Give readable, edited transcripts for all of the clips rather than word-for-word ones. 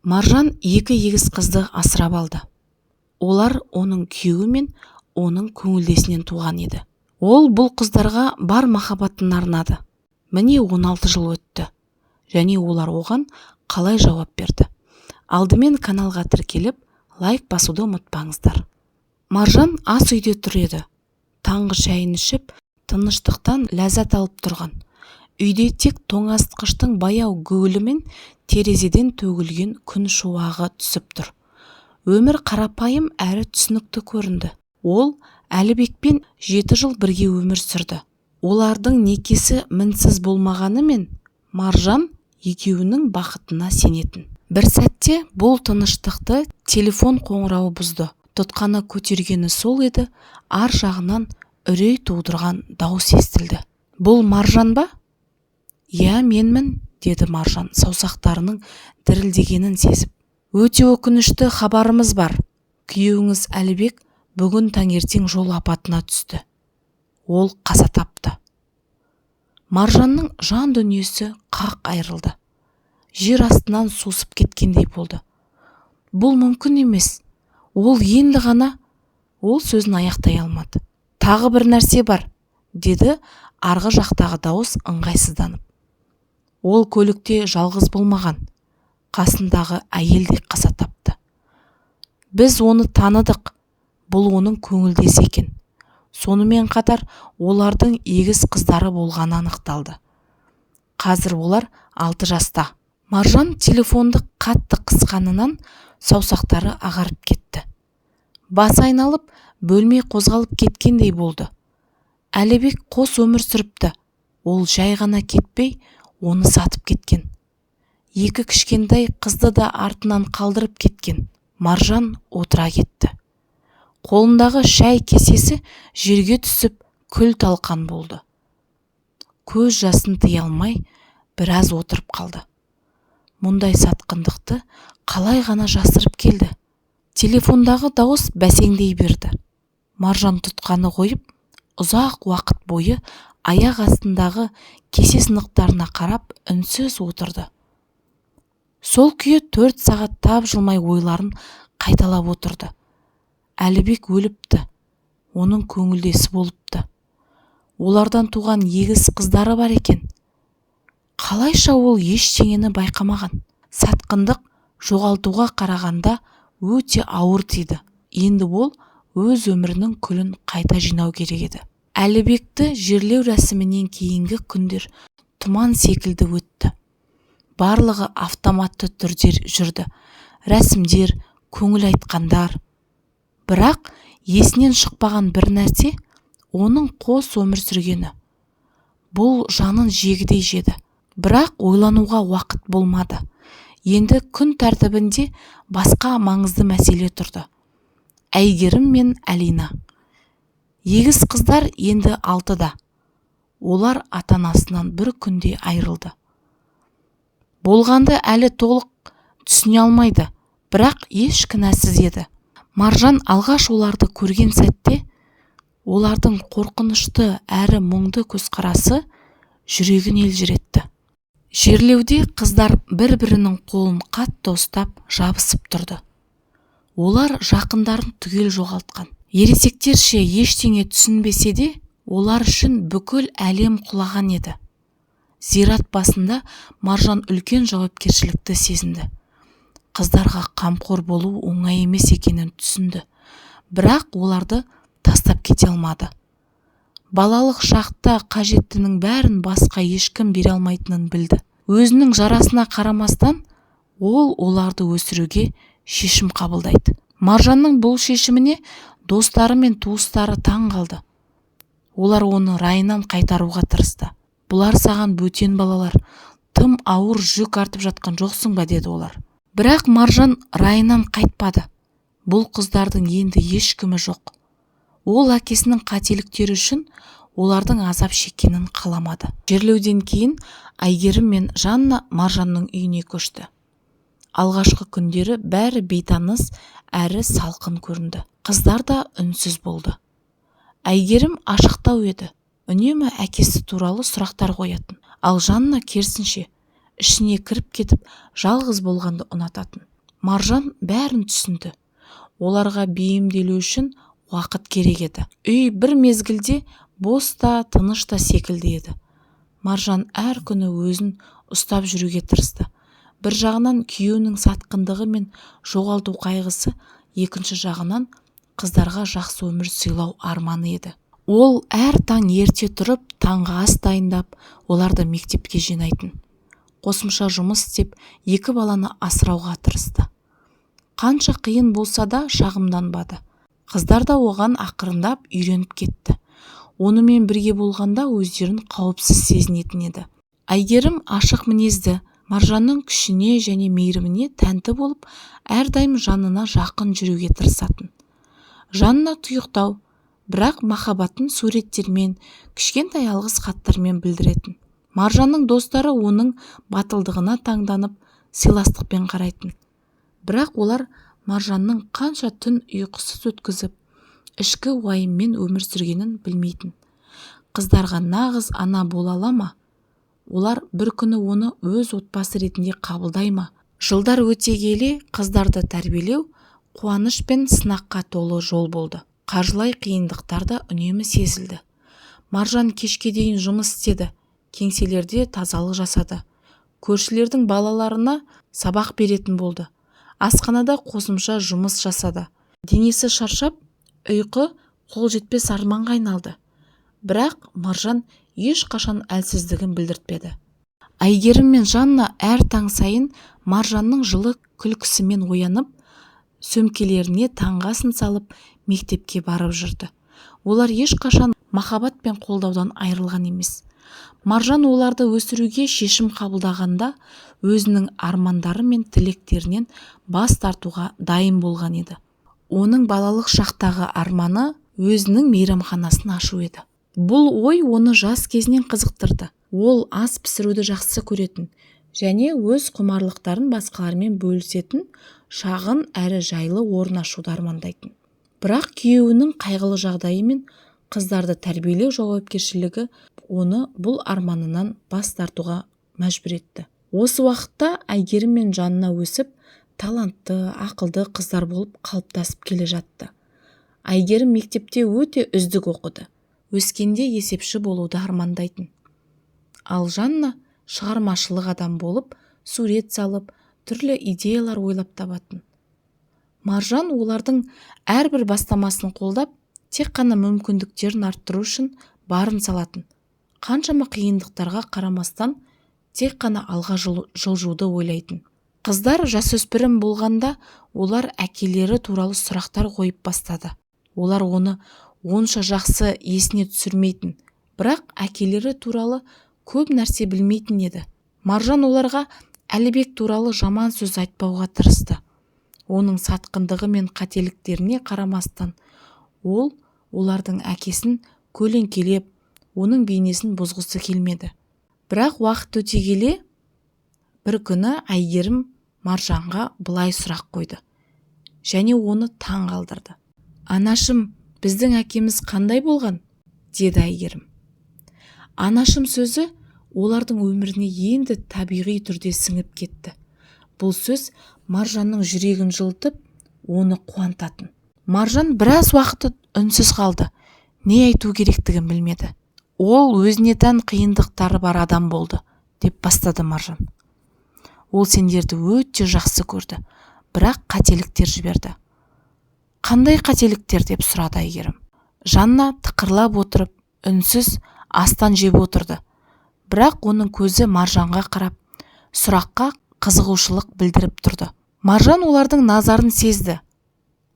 Маржан екі егіз қызды асырап алды. Олар оның күйеуі мен оның көңілдесінен туған еді. Ол бұл қыздарға бар махаббатын арнады. Міне, 16 жыл өтті және олар оған қалай жауап берді? Алдымен каналға тіркеліп, лайк басуды ұмытпаңыздар. Маржан ас үйде тұр еді. Таңғы шайын ішіп, тыныштықтан ләззат алып тұрған. Үйде тек тоңазытқыштың баяу гуілі мен терезеден төгілген күн шуағы түсіп тұр. Өмір қарапайым әрі түсінікті көрінді. Ол Әлібекпен 7 жыл бірге өмір сүрді. Олардың некесі мінсіз болмағанымен, Маржан екеуінің бақытына сенетін. Бір сәтте бұл тыныштықты телефон қоңырауы бұзды. Тұтқаны көтергені сол еді, ар жағынан үрей тудырған дауыс естілді: «Бұл Маржан ба?» «Иә, менмін», – деді Маржан саусақтарының дірілдегенін сезіп. «Өте өкінішті хабарымыз бар. Күйеуіңіз Әлібек бүгін таңертең жол апатына түсті. Ол қаза тапты». Маржанның жан дүниесі қақ айырылды. Жер астынан сусып кеткендей болды. «Бұл мүмкін емес, ол енді ғана…» Ол сөзін аяқтай алмады. «Тағы бір нәрсе бар», – деді арғы жақтағы дауыс ыңғайсызданып. «Ол көлікте жалғыз болмаған. Қасындағы әйел де қаза тапты. Біз оны таныдық. Бұл оның көңілдесі екен. Сонымен қатар олардың егіз қыздары болғаны анықталды. Қазір олар 6 жаста». Маржан телефонды қатты қысқанынан саусақтары ағарып кетті. Басы айналып, бөлме қозғалып кеткендей болды. Әлібек қос өмір сүріпті. Ол жай ғана кетпей, оны сатып кеткен. Екі кішкентай қызды да артынан қалдырып кеткен. Маржан отыра кетті. Қолындағы шай кесесі жерге түсіп, күл талқан болды. Көз жасын тыя алмай, біраз отырып қалды. Мұндай сатқындықты қалай ғана жасырып келді? Телефондағы дауыс бәсеңдей берді. Маржан тұтқаны қойып, ұзақ уақыт бойы аяқ астындағы кесе сынықтарына қарап, үнсіз отырды. Сол күйі 4 сағат тапжылмай ойларын қайталап отырды. Әлібек өліпті, оның көңілдесі болыпты, олардан туған егіз қыздары бар екен. Қалайша ол ештеңені байқамаған? Сатқындық жоғалтуға қарағанда өте ауыр тиді. Енді ол өз өмірінің күлін қайта жинау керек еді. Әлібекті жерлеу рәсімінен кейінгі күндер тұман секілді өтті. Барлығы автоматты түрде жүрді: рәсімдер, көңіл айтқандар. Бірақ есінен шықпаған бір нәрсе – оның қос өмір сүргені. Бұл жанын жегідей жеді. Бірақ ойлануға уақыт болмады. Енді күн тәртібінде басқа маңызды мәселе тұрды: Әйгерім мен Әлина. Егіз қыздар енді 6-да. Олар ата-анасынан бір күнде айырылды. Болғанды әлі толық түсіне алмайды, бірақ еш кінәсіз еді. Маржан алғаш оларды көрген сәтте олардың қорқынышты әрі мұңды көзқарасы жүрегін елжіретті. Жерлеуде қыздар бір-бірінің қолын қатты ұстап, жабысып тұрды. Олар жақындарын түгел жоғалтқан. Ересектерше ештеңе түсінбесе де, олар үшін бүкіл әлем құлаған еді. Зират басында Маржан үлкен жауапкершілікті сезінді. Қыздарға қамқор болу оңай емес екенін түсінді, бірақ оларды тастап кете алмады. Балалық шақта қажеттінің бәрін басқа ешкім бере алмайтынын білді. Өзінің жарасына қарамастан, ол оларды өсіруге шешім қабылдайды. Маржанның бұл шешіміне достары мен туыстары таң қалды. Олар оны райынан қайтаруға тырысты. «Бұлар саған бөтен балалар, тым ауыр жүк артып жатқан жоқсың ба?» – деді олар. Бірақ Маржан райынан қайтпады. Бұл қыздардың енді ешкімі жоқ. Ол әкесінің қателіктері үшін олардың азап шеккенін қаламады. Жерлеуден кейін Әйгерім мен Жанна Маржанның үйіне көшті. Алғашқы күндері бәрі бейтаныс әрі салқын көрінді. Қыздар да үнсіз болды. Әйгерім ашықтау еді, үнемі әкесі туралы сұрақтар қоятын. Ал Жанна керісінше, Ішіне кіріп кетіп, жалғыз болғанды ұнататын. Маржан бәрін түсінді. Оларға бейімделу үшін уақыт керек еді. Үй бір мезгілде бос та, тыныш та секілді еді. Маржан әр күні өзін ұстап жүруге тырысты. Бір жағынан күйеуінің сатқындығы мен жоғалту қайғысы, екінші жағынан қыздарға жақсы өмір сыйлау арманы еді. Ол әр таң ерте тұрып, таңғы ас дайындап, оларды мектепке жинайтын. Қосымша жұмыс істеп, екі баланы асырауға тырысты. Қанша қиын болса да, шағымданбады. Қыздар да оған ақырындап үйреніп кетті. Онымен бірге болғанда өздерін қауіпсіз сезінетін еді. Әйгерім ашық мінезді, Маржанның күшіне және мейіріміне тәнті болып, әрдайым жанына жақын жүруге тырысатын. Жанна тұйықтау, бірақ махаббатын суреттермен, кішкентай алғыс хаттармен білдіретін. Маржанның достары оның батылдығына таңданып, сыйластықпен қарайтын. Бірақ олар Маржанның қанша түн ұйқысыз өткізіп, ішкі уайыммен өмір сүргенін білмейтін. Қыздарға нағыз ана бола ала ма? Олар бір күні оны өз отбасы ретінде қабылдай ма? Жылдар өте келе қыздарды тәрбиелеу қуаныш пен сынаққа толы жол болды. Қаржылай қиындықтар да үнемі сезілді. Маржан кешке дейін жұмыс істеді, кеңселерде тазалық жасады. Көршілердің балаларына сабақ беретін болды. Асханада қосымша жұмыс жасады. Денесі шаршап, ұйқы қол жетпес арманға айналды. Бірақ Маржан ешқашан әлсіздігін білдіртпеді. Әйгерім мен Жанна әр таң сайын Маржанның жылы күлкісімен оянып, сөмкелеріне таңғы асын салып, мектепке барып жүрді. Олар ешқашан махаббат пен қолдаудан айырылған емес. Маржан оларды өсіруге шешім қабылдағанда өзінің армандары мен тілектерінен бас тартуға дайын болған еді. Оның балалық шақтағы арманы өзінің мейрамханасын ашу еді. Бұл ой оны жас кезінен қызықтырды. Ол ас пісіруді жақсы көретін және өз құмарлықтарын басқалармен бөлісетін шағын әрі жайлы орын ашуды армандайтын. Бірақ күйеуінің қайғылы жағдайы мен қыздарды тәрбиелеу жауапкершілігі оны бұл арманынан бас тартуға мәжбүр етті. Осы уақытта Әйгерім мен Жанна өсіп, талантты, ақылды қыздар болып қалыптасып келе жатты. Әйгерім мектепте өте үздік оқыды. Өскенде есепші болуды армандайтын. Ал Жанна шығармашылық адам болып, сурет салып, түрлі идеялар ойлап табатын. Маржан олардың әрбір бастамасын қолдап, тек қана мүмкіндіктерін арттыру үшін барын салатын. Қаншама қиындықтарға қарамастан, тек қана алға жылжуды ойлайтын. Қыздар жасөспірім болғанда, олар әкелері туралы сұрақтар қойып бастады. Олар оны онша жақсы есіне түсірмейтін, бірақ әкелері туралы көп нәрсе білмейтін еді. Маржан оларға Әлібек туралы жаман сөз айтпауға тырысты. Оның сатқындығы мен қателіктеріне қарамастан, ол олардың әкесін көлеңкелеп, оның бейнесін бұзғысы келмеді. Бірақ уақыт өте келе, бір күні Әйгерім Маржанға былай сұрақ қойды және оны таң қалдырды. Анашым, біздің әкеміз қандай болған? Деді Әйгерім. Анашым сөзі олардың өміріне енді табиғи түрде сіңіп кетті. Бұл сөз Маржанның жүрегін жылытып, оны қуантатын. Маржан біраз уақыт үнсіз қалды. Не айту керектігін білмеді. Ол өзіне тән қиындықтары бар адам болды, деп бастады Маржан. Ол сендерді өте жақсы көрді, бірақ қателіктер жіберді. Қандай қателіктер, деп сұрады Әйгерім. Жанна тықырлап отырып, үнсіз астан жеп отырды. Бірақ оның көзі Маржанға қарап, сұраққа қызығушылық білдіріп тұрды. Маржан олардың назарын сезді.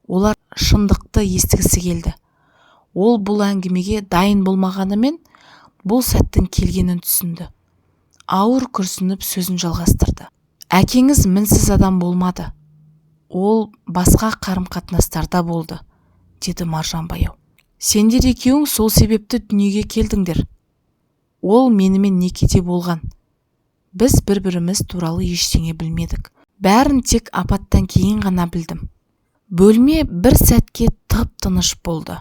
Олар шындықты естігісі келді. Ол бұл әңгімеге дайын болмағанымен, бұл сәттің келгенін түсінді. Ауыр күрсініп сөзін жалғастырды. Әкеңіз мінсіз адам болмады. Ол басқа қарым-қатынастарда болды, деді Маржан баяу. Сендер екеуің сол себепті дүниеге келдіңдер. Ол менімен некеде болған. Біз бір-біріміз туралы ештеңе білмедік. Бәрін тек апаттан кейін ғана білдім. Бөлме бір сәтке тып-тыныш болды.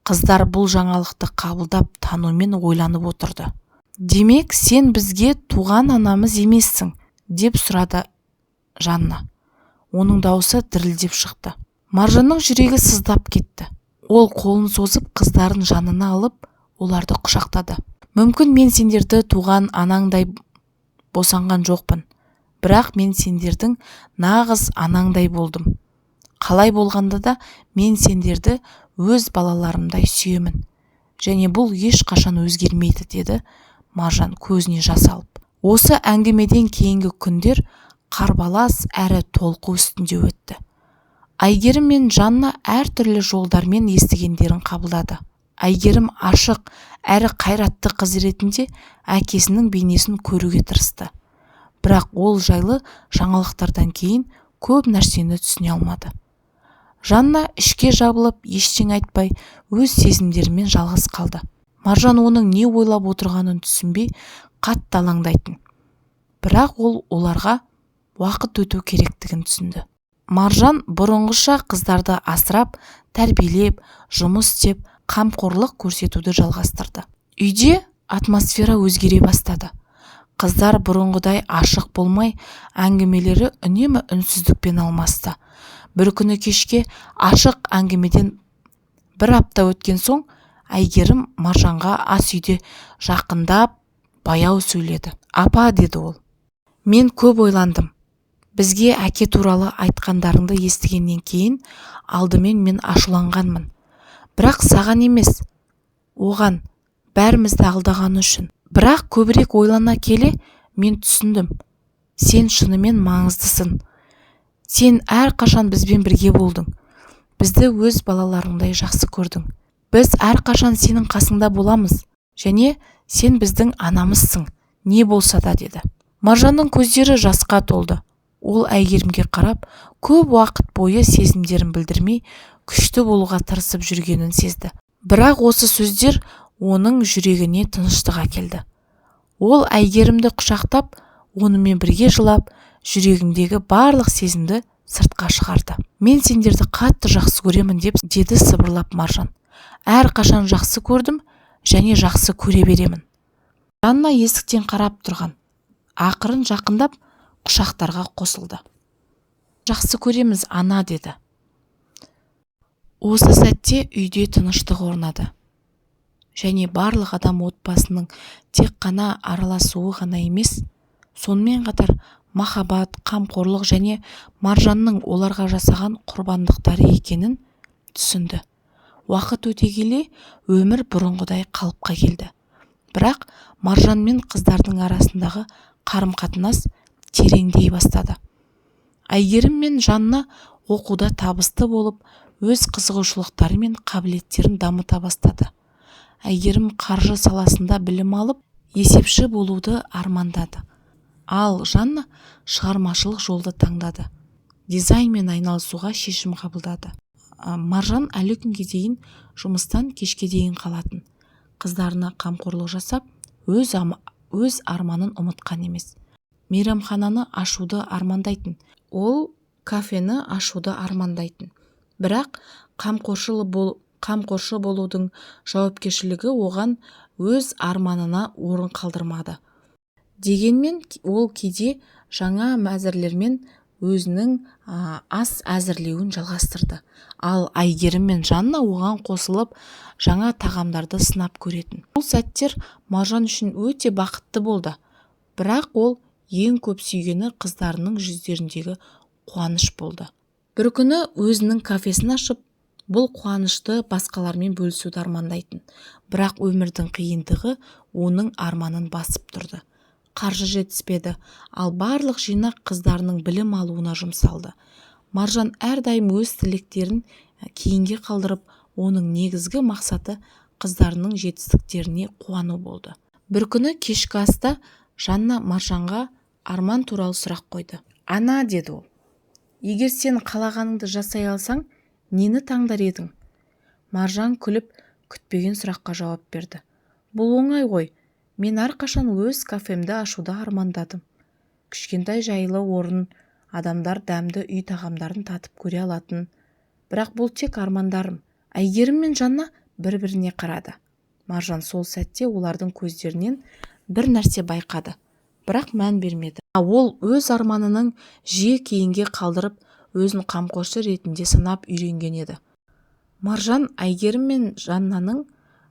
Қыздар бұл жаңалықты қабылдап, танумен ойланып отырды. Демек, сен бізге туған анамыз емессің? — деп сұрады Жанна. Оның даусы дірілдеп шықты. Маржанның жүрегі сыздап кетті. Ол қолын созып, қыздарын жанына алып, оларды құшақтады. Мүмкін, мен сендерді туған анаңдай босанған жоқпын, бірақ мен сендердің нағыз анаңдай болдым. Қалай болғанда да, мен сендерді өз балаларымдай сүйемін және бұл ешқашан өзгермейді, — деді Маржан көзіне жас алып. Осы әңгімеден кейінгі күндер қарбалас әрі толқу үстінде өтті. Әйгерім мен Жанна әртүрлі жолдармен естігендерін қабылдады. Әйгерім ашық әрі қайратты қыз ретінде әкесінің бейнесін көруге тырысты, бірақ ол жайлы жаңалықтардан кейін көп нәрсені түсіне алмады. Жанна ішке жабылып, ештеңе айтпай, өз сезімдерімен жалғыз қалды. Маржан оның не ойлап отырғанын түсінбей, қатты алаңдайтын. Бірақ ол оларға уақыт өту керектігін түсінді. Маржан бұрынғыша қыздарды асырап, тәрбиелеп, жұмыс істеп, қамқорлық көрсетуді жалғастырды. Үйде атмосфера өзгере бастады. Қыздар бұрынғыдай ашық болмай, әңгімелері үнемі үнсіздікпен алмасты. Бір күні кешке, ашық әңгімеден бір апта өткен соң, Әйгерім Маржанға ас үйде жақындап, баяу сөйледі. «Апа, — деді ол, — мен көп ойландым. Бізге әке туралы айтқандарыңды естігеннен кейін алдымен мен ашуланғанмын, бірақ саған емес, оған, бәрімізді алдағаны үшін. Бірақ көбірек ойлана келе, мен түсіндім: сен шынымен маңыздысың. Сен әрқашан бізбен бірге болдың, бізді өз балаларыңдай жақсы көрдің. Біз әрқашан сенің қасыңда боламыз және сен біздің анамызсың, не болса да», — деді. Маржанның көздері жасқа толды. Ол Әйгерімге қарап, көп уақыт бойы сезімдерін білдірмей, күшті болуға тырысып жүргенін сезді. Бірақ осы сөздер оның жүрегіне тыныштық әкелді. Ол Әйгерімді құшақтап, онымен бірге жылап, жүрегіндегі барлық сезімді сыртқа шығарды. «Мен сендерді қатты жақсы көремін», — деп деді сыбырлап Маржан. «Әрқашан жақсы көрдім және жақсы көре беремін». Жанна есіктен қарап тұрған. Ақырын жақындап, құшақтарға қосылды. «Жақсы көреміз, ана», — деді. Осы сәтте үйде тыныштық орнады және барлық адам отбасының тек қана араласуы ғана емес, сонымен қатар махаббат, қамқорлық және Маржанның оларға жасаған құрбандықтары екенін түсінді. Уақыт өте келе өмір бұрынғыдай қалыпқа келді, бірақ Маржан мен қыздардың арасындағы қарым-қатынас тереңдей бастады. Әйгерім мен Жанна оқуда табысты болып, өз қызығушылықтары мен қабілеттерін дамыта бастады. Әйгерім қаржы саласында білім алып, есепші болуды армандады, ал Жанна шығармашылық жолды таңдады, дизайнмен айналысуға шешім қабылдады. Маржан әлі күнге дейін жұмыстан кешке дейін қалатын. Қыздарына қамқорлық жасап, өз арманын ұмытқан емес. Мейрамхананы ашуды армандайтын. Ол кафені ашуды армандайтын, бірақ қамқоршы болудың жауапкершілігі оған өз арманына орын қалдырмады. Дегенмен ол кейде жаңа мәзірлермен өзінің ас әзірлеуін жалғастырды, ал Әйгерім мен Жанна оған қосылып, жаңа тағамдарды сынап көретін. Бұл сәттер Маржан үшін өте бақытты болды, бірақ ол ең көп сүйгені қыздарының жүздеріндегі қуаныш болды. Бір күні өзінің кафесін ашып, бұл қуанышты басқалармен бөлісуді армандайтын. Бірақ өмірдің қиындығы оның арманын басып тұрды. Қаржы жетіспеді, ал барлық жинақ қыздарының білім алуына жұмсалды. Маржан әрдайым өз тілектерін кейінге қалдырып, оның негізгі мақсаты қыздарының жетістіктеріне қуану болды. Бір күні кешкі аста Жанна Маржанға арман туралы сұрақ қойды. «Ана, — деді ол, — егер сен қалағаныңды жасай алсаң, нені таңдар едің?» Маржан күліп, күтпеген сұраққа жауап берді: «Бұл оңай ғой. Мен әрқашан өз кафемді ашуды армандадым. Кішкентай, жайлы орын, адамдар дәмді үй тағамдарын татып көре алатын. Бірақ бұл тек армандарым». Әйгерім мен Жанна бір-біріне қарады. Маржан сол сәтте олардың көздерінен бір нәрсе байқады, бірақ мән бермеді. Ол өз арманының жиі кейінге қалдырып, өзін қамқоршы ретінде санап үйренген еді. Маржан Әйгерім мен Жаннаның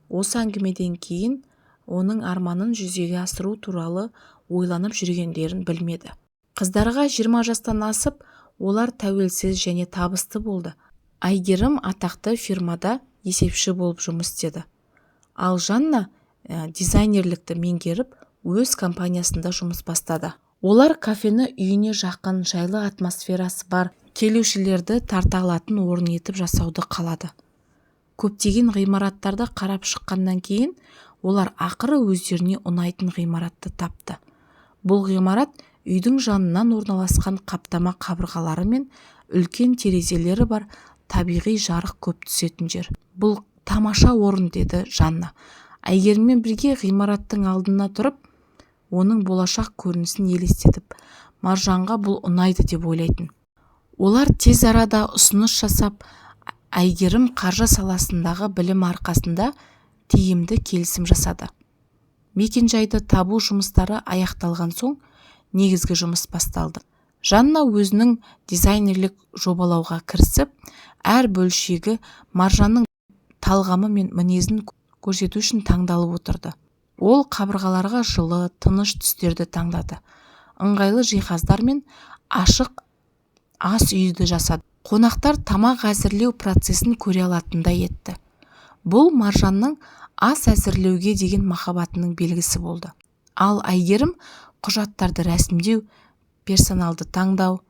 осы әңгімеден кейін оның арманын жүзеге асыру туралы ойланып жүргендерін білмеді. Қыздарға 20 жастан асып, олар тәуелсіз және табысты болды. Әйгерім атақты фирмада есепші болып жұмыс істеді, ал Жанна дизайнерлікті меңгеріп, өз компаниясында жұмыс бастады. Олар кафені үйіне жақын, жайлы атмосферасы бар, келушілерді тарта алатын орын етіп жасауды қалады. Көптеген ғимараттарды қарап шыққаннан кейін олар ақыры өздеріне ұнайтын ғимаратты тапты. Бұл ғимарат үйдің жанынан орналасқан, қаптама қабырғалары мен үлкен терезелері бар, табиғи жарық көп түсетін жер. «Бұл тамаша орын», – деді Жанна Әйгеріммен бірге ғимараттың алдына тұрып, оның болашақ көрінісін елестетіп. Маржанға бұл ұнайды деп ойлайтын. Олар тез арада ұсыныс жасап, Әйгерім қаржы саласындағы білімі арқасында тиімді келісім жасады. Мекенжайды табу жұмыстары аяқталған соң, негізгі жұмыс басталды. Жанна өзінің дизайнерлік жобалауға кірісіп, әр бөлшегі Маржанның талғамы мен мінезін көрсету үшін таңдалып отырды. Ол қабырғаларға жылы, тыныш түстерді таңдады, ыңғайлы жиһаздар мен ашық ас үйді жасады, қонақтар тамақ әзірлеу процесін көре алатындай етті. Бұл Маржанның ас әзірлеуге деген махаббатының белгісі болды. Ал Әйгерім құжаттарды рәсімдеу, персоналды таңдау,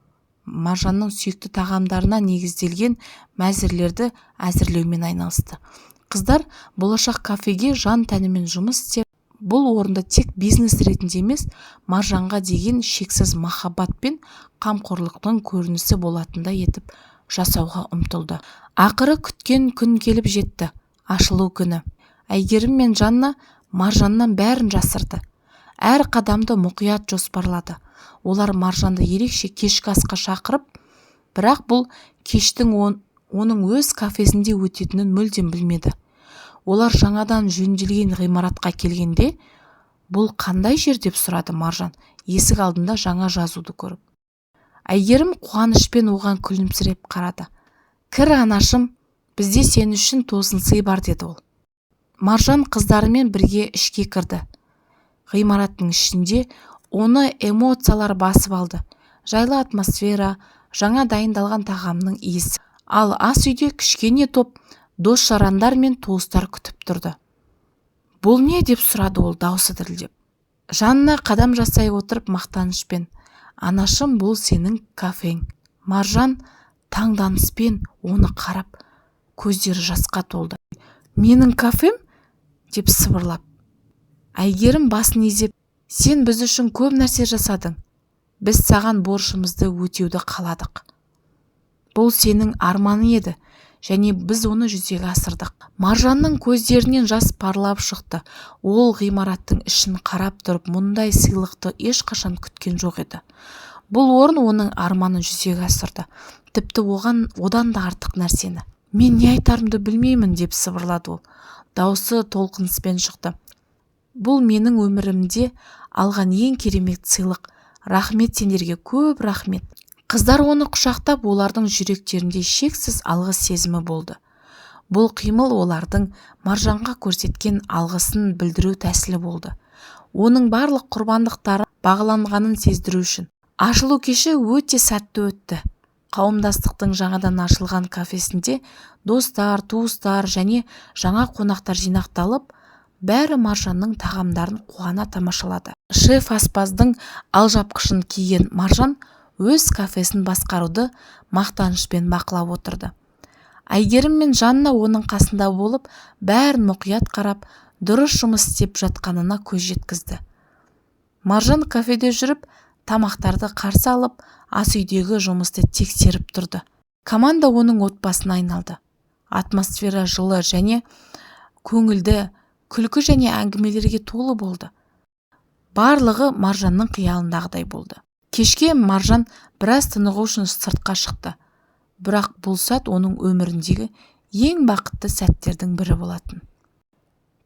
Маржанның сүйікті тағамдарына негізделген мәзірлерді әзірлеумен айналысты. Қыздар болашақ кафеге жан тәнімен жұмыс істеп, бұл орынды тек бизнес ретінде емес, Маржанға деген шексіз махаббат пен қамқорлықтың көрінісі болатындай етіп жасауға ұмтылды. Ақыры күткен күн келіп жетті – ашылу күні. Әйгерім мен Жанна Маржаннан бәрін жасырды, әр қадамды мұқият жоспарлады. Олар Маржанды ерекше кешкі асқа шақырып, бірақ бұл кештің оның өз кафесінде өтетінін мүлдем білмеді. Олар жаңадан жөнделген ғимаратқа келгенде, «Бұл қандай жер?» – деп сұрады Маржан есік алдында жаңа жазуды көріп. Әйгерім қуанышпен оған күлімсіреп қарады. «Кір, анашым, бізде сен үшін тосын сый бар», – деді ол. Маржан қыздарымен бірге ішке кірді. Ғимараттың ішінде оны эмоциялар басып алды: жайлы атмосфера, жаңа дайындалған тағамның иісі. Ал ас үйде кішкене топ дос-жарандар мен туыстар күтіп тұрды. «Бұл не?» – деп сұрады ол даусы дірілдеп. Жанна қадам жасай отырып, мақтанышпен: «Анашым, бұл сенің кафең!» Маржан таңданыспен оны қарап, көздері жасқа толды. «Менің кафем?» – деп сыбырлап. Әйгерім басын изеп: «Сен біз үшін көп нәрсе жасадың, біз саған борышымызды өтеуді қаладық. Бұл сенің арманың еді және біз оны жүзеге асырдық». Маржанның көздерінен жас парлап шықты. Ол ғимараттың ішін қарап тұрып, мұндай сыйлықты ешқашан күткен жоқ еді. Бұл орын оның арманын жүзеге асырды, тіпті оған одан да артық нәрсені. «Мен не айтарымды білмеймін», – деп сыбырлады ол, даусы толқыныспен шықты. «Бұл менің өмірімде алған ең керемет сыйлық. Рахмет сендерге, көп рахмет!» Қыздар оны құшақтап, олардың жүректерінде шексіз алғыс сезімі болды. Бұл қимыл олардың Маржанға көрсеткен алғысын білдіру тәсілі болды, оның барлық құрбандықтары бағаланғанын сездіру үшін. Ашылу кеші өте сәтті өтті. Қауымдастықтың жаңадан ашылған кафесінде достар, туыстар және жаңа қонақтар жинақталып, бәрі Маржанның тағамдарын қуана тамашалады. Шеф аспаздың алжапқышын киген Маржан өз кафесін басқаруды мақтанышпен бақылап отырды. Әйгерім мен Жанна оның қасында болып, бәрін мұқият қарап, дұрыс жұмыс істеп жатқанына көз жеткізді. Маржан кафеде жүріп, тамақтарды қарсы алып, ас үйдегі жұмысты тексеріп тұрды. Команда оның отбасына айналды. Атмосфера жылы және көңілді, күлкі және әңгімелерге толы болды. Барлығы Маржанның қиялындағыдай болды. Кешке Маржан біраз тынығу үшін сыртқа шықты, бірақ бұл сәт оның өміріндегі ең бақытты сәттердің бірі болатын.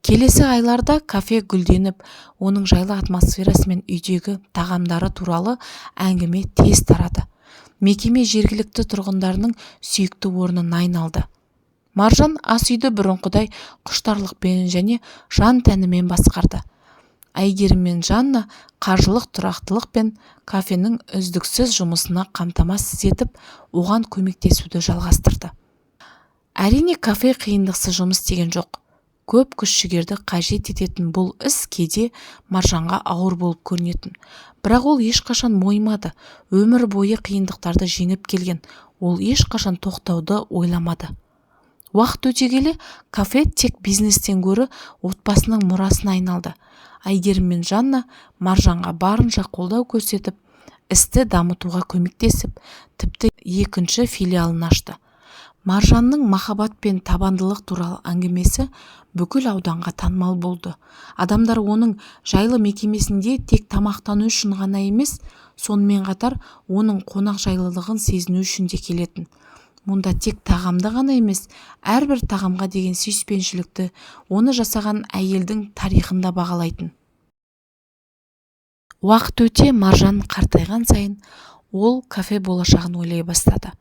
Келесі айларда кафе гүлденіп, оның жайлы атмосферасы мен үйдегі тағамдары туралы әңгіме тез тарады. Мекеме жергілікті тұрғындарының сүйікті орнына айналды. Маржан ас үйді бұрынғыдай құштарлықпен және жан-тәнімен басқарды. Әйгерім мен Жанна қаржылық тұрақтылық пен кафенің үздіксіз жұмысына қамтамасыз етіп, оған көмектесуді жалғастырды. Әрине, кафе қиындықсыз жұмыс істеген жоқ. Көп күш-жігерді қажет ететін бұл іс кейде Маржанға ауыр болып көрінетін. Бірақ ол ешқашан мойымады. Өмір бойы қиындықтарды жеңіп келген ол ешқашан тоқтауды ойламады. Уақыт өте келе кафе тек бизнестен гөрі отбасының мұрасына айналды. Әйгерім мен Жанна Маржанға барынша қолдау көрсетіп, істі дамытуға көмектесіп, тіпті екінші филиалын ашты. Маржанның махаббат пен табандылық туралы әңгімесі бүкіл ауданға танымал болды. Адамдар оның жайлы мекемесінде тек тамақтану үшін ғана емес, сонымен қатар оның қонақжайлылығын сезіну үшін де келетін. Мұнда тек тағамды ғана емес, әрбір тағамға деген сүйіспеншілікті, оны жасаған әйелдің тарихын да бағалайтын. Уақыт өте Маржан қартайған сайын ол кафе болашағын ойлай бастады.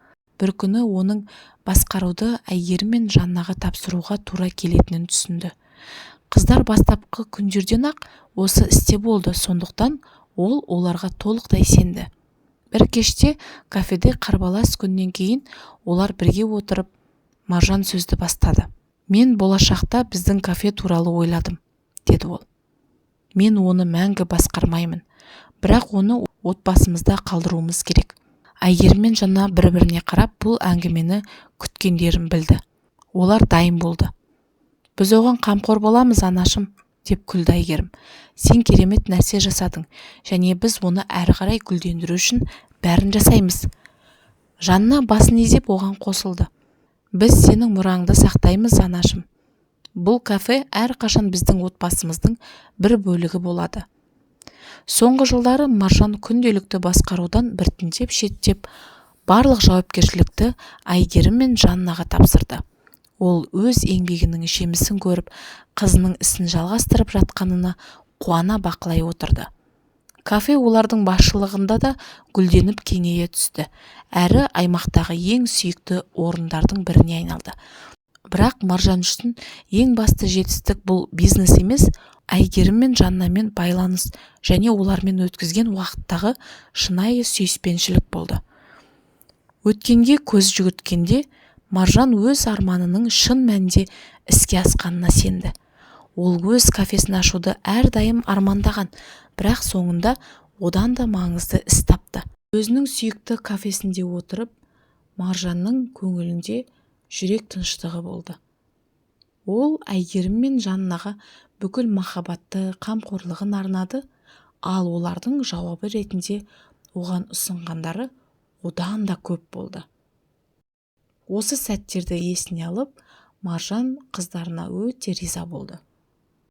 Бір күні оның басқаруды Әйгерім мен Жаннаға тапсыруға тура келетінін түсінді. Қыздар бастапқы күндерден-ақ осы істе болды, сондықтан ол оларға толықтай сенді. Бір кеште кафеде қарбалас күннен кейін олар бірге отырып, Маржан сөзді бастады. «Мен болашақта біздің кафе туралы ойладым», – деді ол. «Мен оны мәңгі басқармаймын, бірақ оны отбасымызда қалдыруымыз керек». Әйгерім мен Жанна бір-біріне қарап, бұл әңгімені күткендерін білді. Олар дайын болды. «Біз оған қамқор боламыз, анашым», деп күлді Әйгерім. «Сен керемет нәрсе жасадың және біз оны әрі қарай гүлдендіру үшін бәрін жасаймыз». Жанна басын изеп оған қосылды. «Біз сенің мұраңды сақтаймыз, анашым. Бұл кафе әрқашан біздің отбасымыздың бір бөлігі болады». Соңғы жылдары Маржан күнделікті басқарудан біртіндеп шеттеп, барлық жауапкершілікті Әйгерім мен Жаннаға тапсырды. Ол өз еңбегінің жемісін көріп, қызының ісін жалғастырып жатқанына қуана бақылай отырды. Кафе олардың басшылығында да гүлденіп кеңейе түсті, әрі аймақтағы ең сүйікті орындардың біріне айналды. Бірақ Маржан үшін ең басты жетістік бұл бизнес емес, Әйгерім мен Жаннамен байланыс және олармен өткізген уақыттағы шынайы сүйіспеншілік болды. Өткенге көз жүгірткенде Маржан өз арманының шын мәнінде іске асқанына сенді. Ол өз кафесін ашуды әрдайым армандаған, бірақ соңында одан да маңызды іс тапты. Өзінің сүйікті кафесінде отырып, Маржанның көңілінде жүрек тыныштығы болды. Ол Әйгерім мен Жаннаға бүкіл махаббаты, қамқорлығын арнады, ал олардың жауабы ретінде оған ұсынғандары одан да көп болды. Осы сәттерді есіне алып, Маржан қыздарына өте риза болды.